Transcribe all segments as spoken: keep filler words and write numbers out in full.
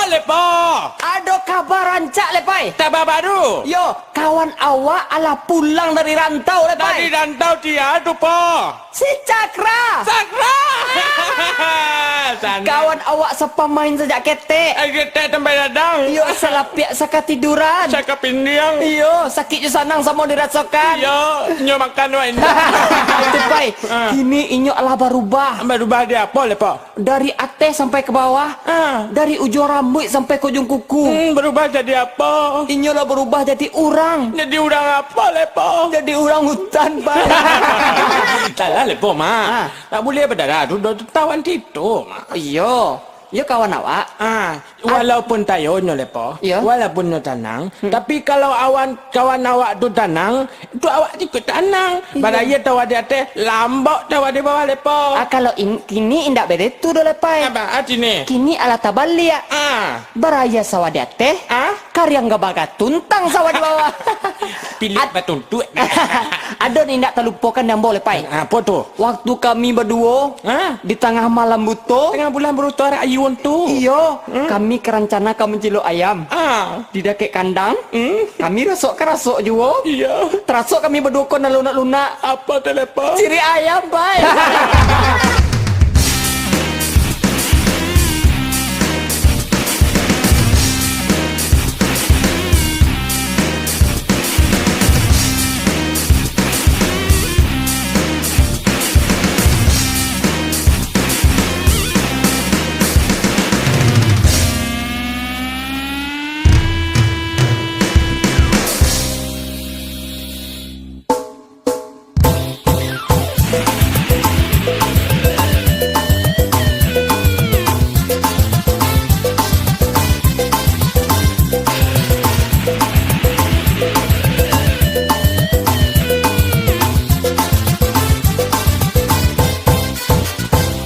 Lepo. Ado kaba rancak, Lepai. Kaba baru. Yo, kawan awak alah pulang dari rantau, Lepai. Dari rantau sia tu, Po? Si Cakra. Cakra. Ah. Sanang. Kawan awak sapamain sajak ketek. Eh, ketek sampai gadang. Yo, salapiak sakatiduran. Sakapindiang. Yo, sakik jo sanang samo dirasokan. Yo, nyo makan wak indak. Lepai. Ah. Kini inyo alah barubah. Barubah jadi apo, Lepo? Dari ateh sampai ka bawah, Ah. dari ujuang rambuik sampai ka ujuang kuku. Hmm, barubah jadi apo? Inyo lah barubah jadi urang. Jadi urang apo, Lepo? Jadi urang utan, Pai. Salah, Lepo, Mak. Ah. Tak buliah badarah tu, doh, tawan kito, Mak. Iyo. Iyo, kawan awak. Ah, walaupun tayo nyo, Lepo, Iyo. walaupun nyo tanang, Hmm. tapi kalau awan kawan awak tu tanang, tu awak ikut tanang. Iyo. Baraya tawa di ateh, lambok tawa di bawah, Lepo. Ah, kalau in-, kini indak baitu doh, Lepai. Apo artinyo? Kini alah tabaliak. Ah. Baraya sawah di ateh, Ah? kariang gabagatu tuntang sawah di bawah. Pilik Ad-, batuntuak. Ado nan indak talupokan di ambo, Lepai. Apo tu? Waktu kami baduo, Ha? di tangah malam buto. Tangah bulan buto, arak ayun tu. Iyo, Hmm. kami ka rancana ka mancilok ayam. Ah. Di dakek kandang, Hmm. kami rasok-karasok juo. Iyo. Tarasok kami baduo ko nan lunak-lunak. Apo tu, Lepo? Cirik ayam, Pai.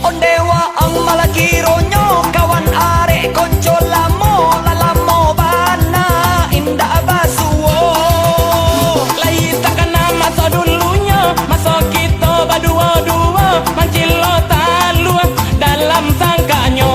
Ondeh waang malah kironyo, kawan arek konco lamo, lah lamo bana indak basuo. Lai takana maso dulunyo, maso kito baduo-duo, mancilok talua dalam sangkaknyo.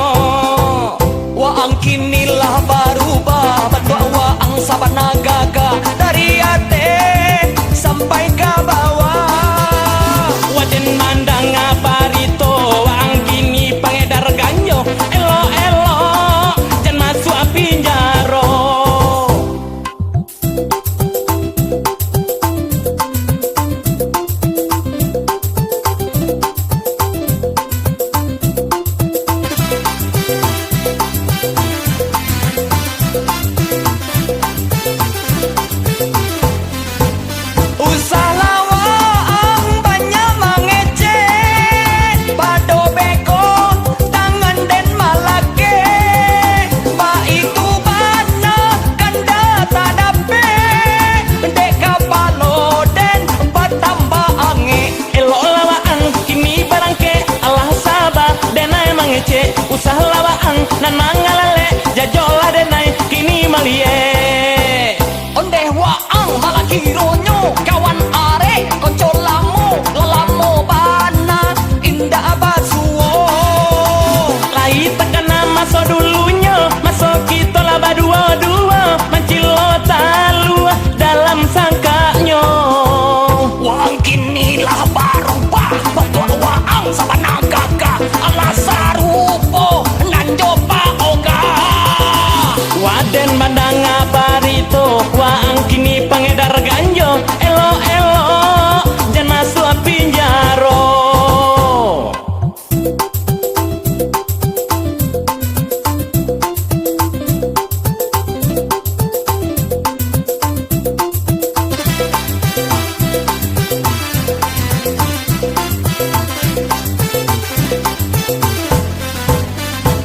Waang kini lah barubah, bantuak waang sabana gagah, dari ateh sampai ka bawah. Waden mandanga barito, waang kini pangedar ganjo, elok-elok jan masuak pinjaro. Usahlah waang banyak mangecek, pado beko tangan den malakeh, baitu bana kanda tadapek, dek kapalo den batambah angek. Eloklah waang kini barangkek, alah saba denai mangecek, usahlah waang nan mangalalek, jajolah denai kini maliek. Ondeh waang malah kironyo, kawan arek konco lamo, lah lamo bana indak basuo. Lai takana maso dulunyo, maso kito lah baduo-duo, mancilok talua dalam sangkaknyo. Waang kini lah barubah, bantuak waang sabana gagah, alah sarupo nan jo paogah. Waden mandanga barito, waang kini pangedar ganjo, elok-elok jan masuak pinjaro.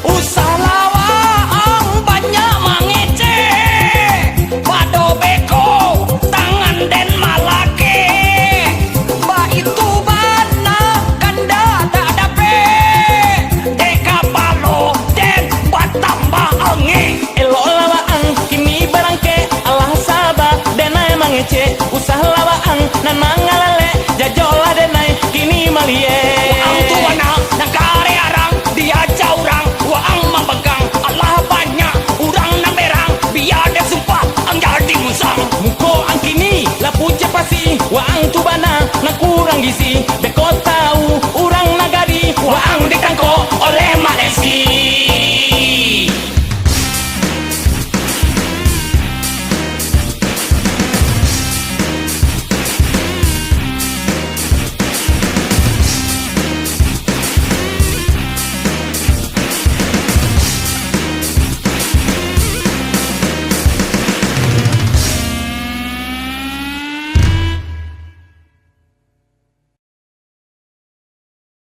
Usahlah waang banyak mangecek, pado beko tangan den malakeh, baitu bana kanda tadapek, dek kapalo den batambah angek. Eloklah waang kini barangkek, alah saba denai mangecek, usahlah waang nan mangalalek, jajolah denai kini maliek. Waang tu bana nan kareh arang, diaja urang waang mambangkang, alah banyak Ih,